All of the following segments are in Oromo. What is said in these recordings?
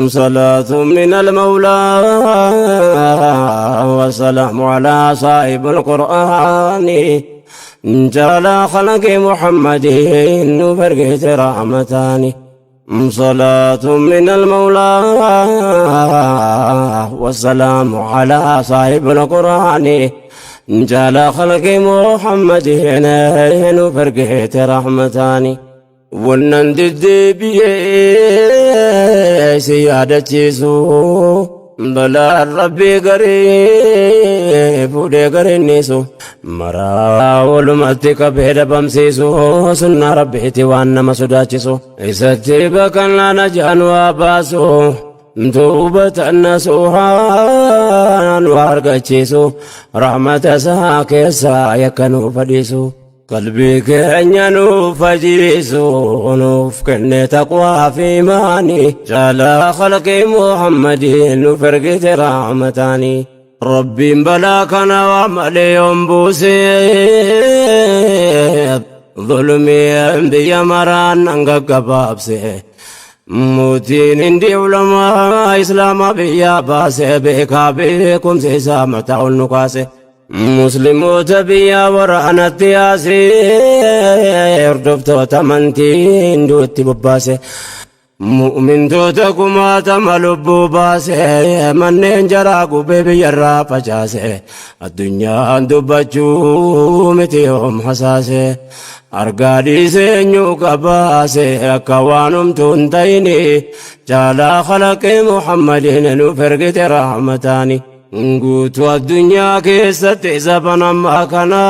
صلاة من المولى والسلام على صاحب القرآن جعل خلق محمد فرقت رحمتان. صلاة من المولى والسلام على صاحب القرآن جعل خلق محمد فرقت رحمتان. Wannan deddeebi'ee si yaadachiisu, balaan Rabbii garii fuudhee garinniisu, maraa walumatti qabee dhabamsiisu, sunnaa Rabbiiti waan nama sodaachisu, isatti baqannaa najaan waa baasu, tuubatan nasuuhaan waa argachiisu, rahmata isaa keessaa yakka nuuf fadhiisu, qalbii keenya nuuf fajiisu, nuuf kenne taqwaa fi imaanii, caalaa khalqii Muhammadii nuuf ergite rahmataanii. Rabbiin balaa kana waa malee yoon buusee, zulmii biyya maraan nan gaggabaabse. Mootiin hindi ulamaa Islaamaa biyyaa baase, beekaa beekumsa isaa mataa ol nu kaase. Musliimoota biyya waraanatti yaasee, hordoftoota amantii hinduutti bobbaase. Mu'mintoota kumaatama lubbuu baase, manneen jaraa gubee biyyarraa facaase. Addunyaan dubbachuu miti yoom hasaase. Argaa dhiisee eenyu qabaase, akka waan humtuu hin ta'ini, caalaa khalaqee Muhammadiin nuuf ergite rahmataani. Guutuu addunyaa keessatti zaban ammaa kana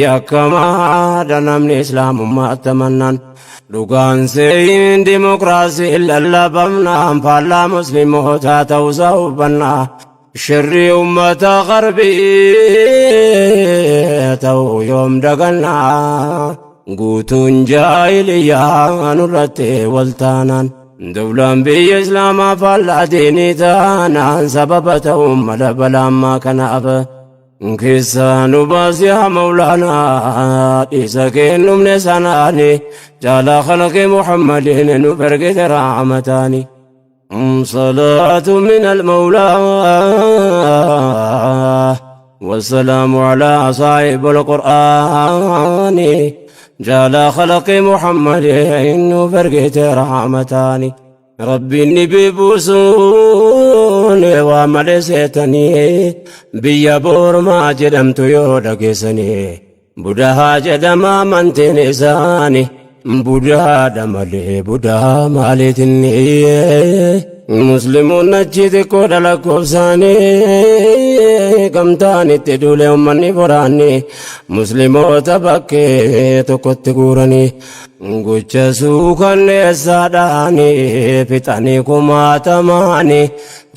yakkamaadha namni Islaamummaa amannaan. Dhugaan seeyin dimokiraasii lallabamnaan faallaa Muslimootaa ta'uusaa hubannaa. Shirrii ummata qarbii ta'uu yoom dagannaa. Guutuun jaahiliyyaa nurratti wal taanaan. Dawlaan biyya Islaamaa faallaa diinii taanaan, sababa ta'uun mala balaammaa kanaaf. Keessaa nu baasi yaa Mawlaanaa, dhiisa kennumne sanaani, jaalaa khalqii Muhammadiin nuuf ergite rahmataani. صلاة من المولى والسلام على صاحب القرآن جال خلق محمد فرقت رحمتان. ربي النبي بوسون وعمل seetanii, biyya Boormaa jedhamtu yoo dhageessanii, Budahaa jedhama amantiin isaanii, Budaadha malee Budaa maaliitinni. Musliimoonni achi xiqqoodha lakkoofsaanii, gamtaan itti duule uummanni boraanni, Musliimoota bakkee tokkotti guuranii, gocha suukanneessaadhaanii fixanii kumaatamaanii,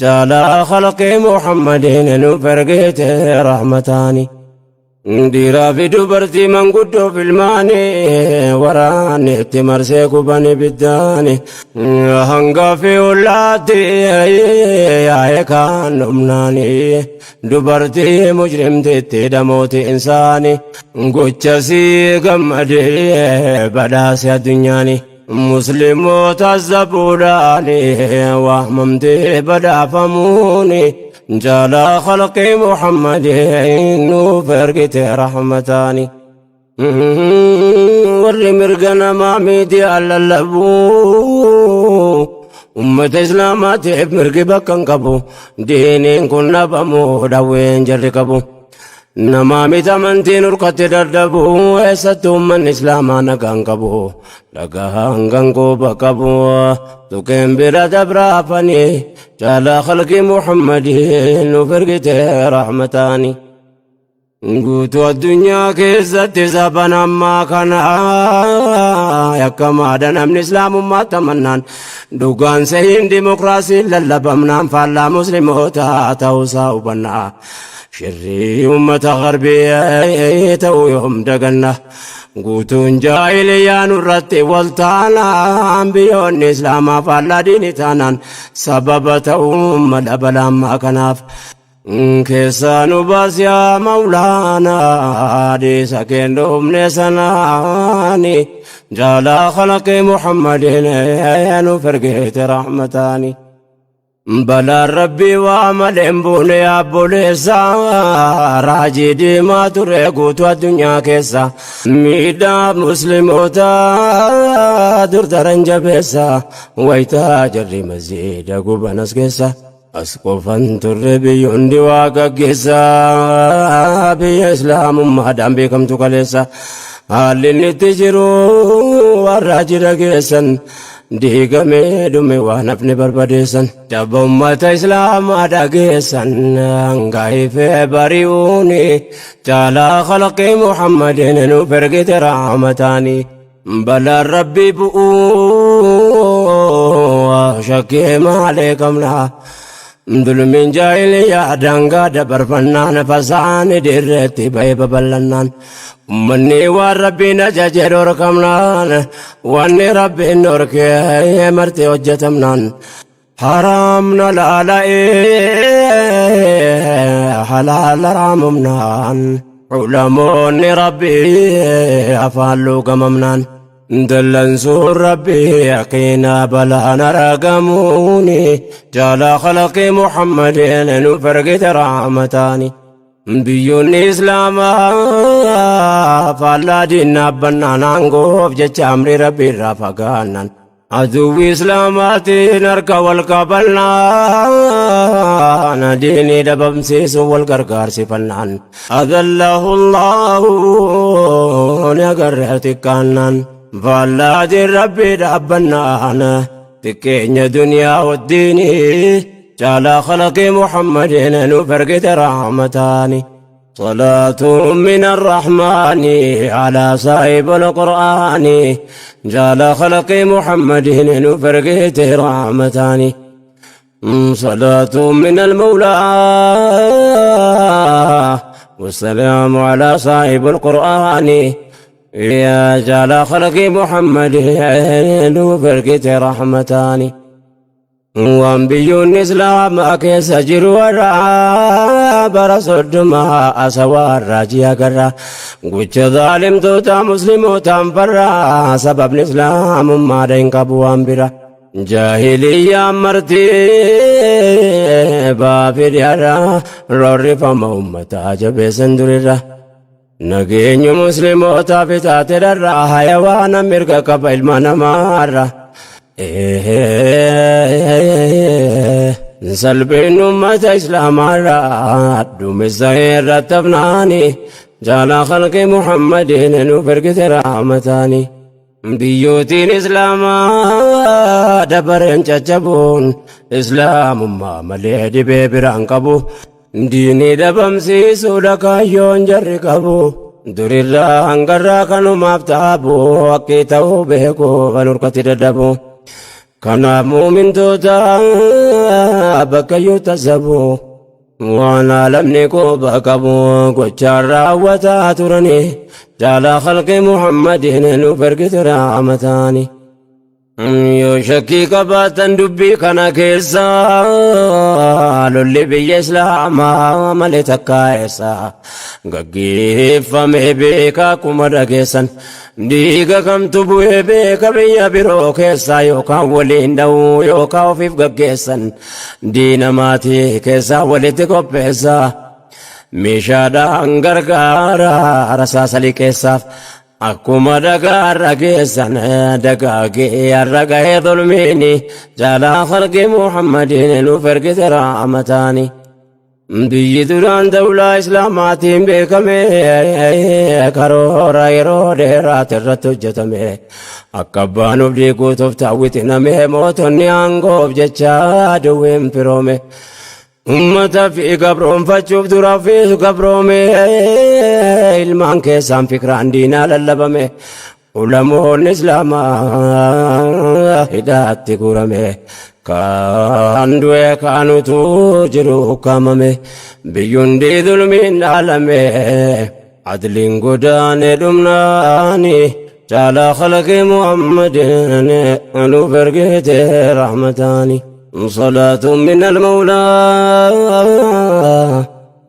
jaalaa khalqii Muhammadiin nuuf ergite rahmataanii. Dhiiraa fi dubartii, manguddoo fi ilmaanii, waraanni itti marsee gubanii biddaani, hanga fi ollaatti yaa'ee kaan dhumnaanii, dubartii mujrimtitti dhamooti insaani, gochasii gammadee badhaase addunyaani. Musliimoota zabuudhaani waamamtee badhaafamuuni, jaalaa khalqii Muhammadin nuuf ergite rahmataani. Warri mirga namaa miidiyaa lallabuu, ummata Islaamaatiif mirgi bakka hin qabu, diiniin kun dhabamu dhawween jarri qabu. Namaa miti amantiin urkatti dadhabu, eessatti uummanni Islaamaa nagaan qabu, dhagaan gangooba qabu, tuqeen bira dabraafanii, jaalaa khalqii Muhammadin nuuf ergite rahmataani. Guutuu addunyaa keessatti zaban ammaa kana yakkamaadha namni Islaamummaa tamannaan, dhugaan sehiin dimokiraasiin lallabamnaan faallaa Musliimoota ta'uusaa hubannaa. Shirrii uummata garbii ta'uu yoom daganna. Guutuun jaahiliyyaa nurratti wal taanaan, biyyoonni Islaamaa faallaa diinii taanaan, sababa ta'uu mala balaammaa kanaaf. Keessaa nu baasi yaa Mawlaanaa, dhiisa kennuufne sanaani, Jaalaa khalaqii Muhammadin nuuf ergeete rahmataani. Balaan rabbii waa malee hin buune obboleessa, raajii diimaa ture guutuu addunyaa keessa, miidhaa musliimoota dur daran jabeessa, wayitaa jarri masjiida gubanas keessa. As qofan turre, biyyoonni waa gaggeessa, biyya islaamummaadhaan beekamtu kaleessa. Haalli inni itti jiru warra jira geessan, diigamee dhume waan hafne barbadeessan. Jabba ummata islaamaa dhageessan, hangaifee bari'uuni caalaa khalqii Muhammadin nuuf ergite rahmataani. Balaan rabbii bu'uu shakkii maalee qabna. Dulmiin jaahiliyaa daangaa dabarfannaan, fasaani dirreetti ba'ee babal'annaan, ummanni waan rabbiin ajaje dhorkamnaan, wanni rabbiin dhorkee marti hojjetamnaan, haraamna laala'ee halaala raamumnaan, ulamoonni rabbii afaan luugamamnaan, dallansuun rabbii yaqiinaa balaan argamuuni jaalaa khalaqii Muhammadin nuuf ergite rahmataani. Biyyoonni islaamaa faallaa diinaa bannaan, aangoof jecha amri rabbii irraa fagaannan, aduwwi islaamaatiin harka wal qabannaan, diinii dhabamsiisuun wal gargaarsifannaan, adallahu Allahu ni agarre xiqqaannaan, faallaa diin rabbii dhaabbannaan, xiqqeenya duniyaa waddiinii caalaa khalaqii Muhammadin nuuf ergite rahmataani. صلاة من الرحمن على صاحب القرآن جال خلق محمد نفرقت رحمتان. صلاة من المولى والسلام على صاحب القرآن يا جال خلق محمد نفرقت رحمتان. Waan biyyoonni islaamaa keessa jiru warra bara 30 asawaa raajii agarra, gocha zaalimtoota muslimootaan farra, sababni islaamummaadha hin qabu waan bira. Jaahiliyyaan marti baafidhiarra roorrifama ummataa jabeessan durirra. Nageenyu muslimootaaf itaate dharra, hayawaana mirga qaba ilma namaarra. Salphiin ummata islaamaarra dhumisa irratti hafnaani jaalaa khalqi Muhammadin nuuf ergite rahmataani. Biyyootiin islaamaa dabareen caccabuun islaamummaa malee dhibee biraan qabu. Diinii dhabamsiisuudha kaayyoon jarri qabu. Durirraa hangarraa kanumaaf taabu, haqqii ta'uu beeku kan hurkatti dadhabu. Kanaaf muumintoota bakka iyyuu tasabu. Waan alamni quba qabu gochaan raawwataa turani jaalaa khalqi Muhammadin nuuf ergite rahmataani. Yoo shakkii qabaatan dubbii kana keessa, lolli biyya islaamaa malee takkaa eessa gaggeeffame beeka? Akkuma dhageessan dhiiga kamtu bu'ee beeka biyya biroo keessa? Yookaan waliin dha'uu yookaan ofiif gaggeessan, diina maatii keessaa walitti qopheessa, meeshaadhaan gargaara rasaasa liqeessaaf. Akkuma dhagaarra geessan dagaagee har'a gahee zulmiini jaalaa khalqi Muhammadin nuuf ergite rahmataani. Biyyi duraan dawlaa islaamaatiin beekame, karoora yeroo dheeraati irratti hojjetame, akka abbaan of diiguutuuf taawwitiname, mootonni aangoof jecha duwween firoome. Ummata fi gabroonfachuuf dura fi gabroome, ilmaan keessaan fikraan diinaa lallabame, ulamoonni islaamaa hidhaatti guurame, kaan du'e kaanutu jiru ukkaamame, biyyundi zulmiin dhaalame, adliin godaane dhumnaani caalaa khalaqi Muhammadin nuuf ergite rahmataani. صلاة من المولى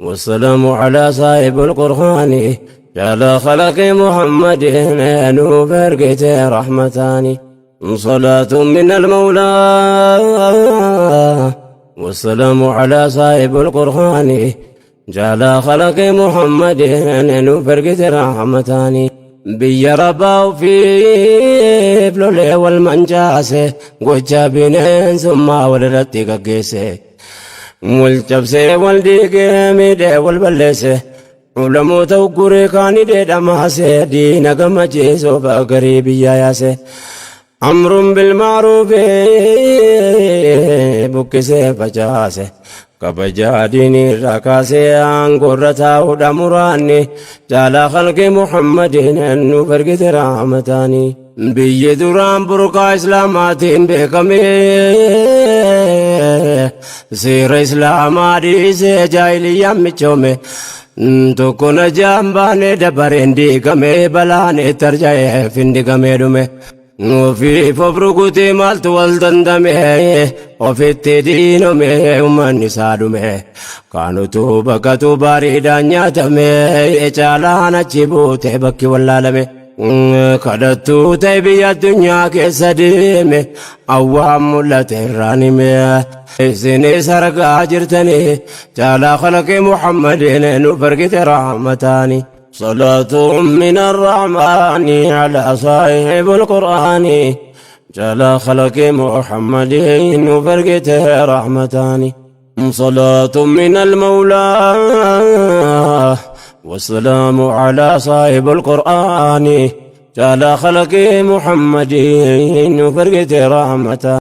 والسلام على صاحب القرآن. Jala khalaqi Muhammadin nuuf ergite rahmataani. صلاة من المولى والسلام على صاحب القرآن جعل خلق محمد نفرقت رحمتاني biyya rabbaa ofiif lolee wal mancaase, gocha bineensummaa walirratti gaggeesse, wal cabsee, wal diigee, miidhee, wal balleesse, ulamoota ugguree kaanii dheedhamaase, diina gammachiisuuf garii biyya yaase, amruun bilmaaruufi buqqisee facaase, kabajaa diinii irraa kaasee aangoorra taa'uudha muraanni. Jaalaa khalqi Muhammadin nuuf ergite rahmataani. Biyyi duraan burqaa islaamaatiin beekame seera islaamaa dhiisee jaahiliyyaan michoome. Tokko na jaan baane dabareen diigame, balaan itti arja'ee findigamee dhume. Ofiif of rukutee maaltu wal dandame, ofitti diinome, uummanni isaa dhume. Kaanutu bakkatu bareedaan nyaatame, caalaan achi buute bakki wallaalame. Kadhattuu ta'e biyya addunyaa keessa deeme, awwaan mul'ate irraan hime. Isinis argaa jirtanii caalaa khalaqi Muhammadin nuuf ergite rahmataani. صلاة من الرحمن على صاحب القرآن جل خلق محمد وفرقته رحمتان. صلاة من المولى والسلام على صاحب القرآن جل خلق محمد وفرقته رحمتان.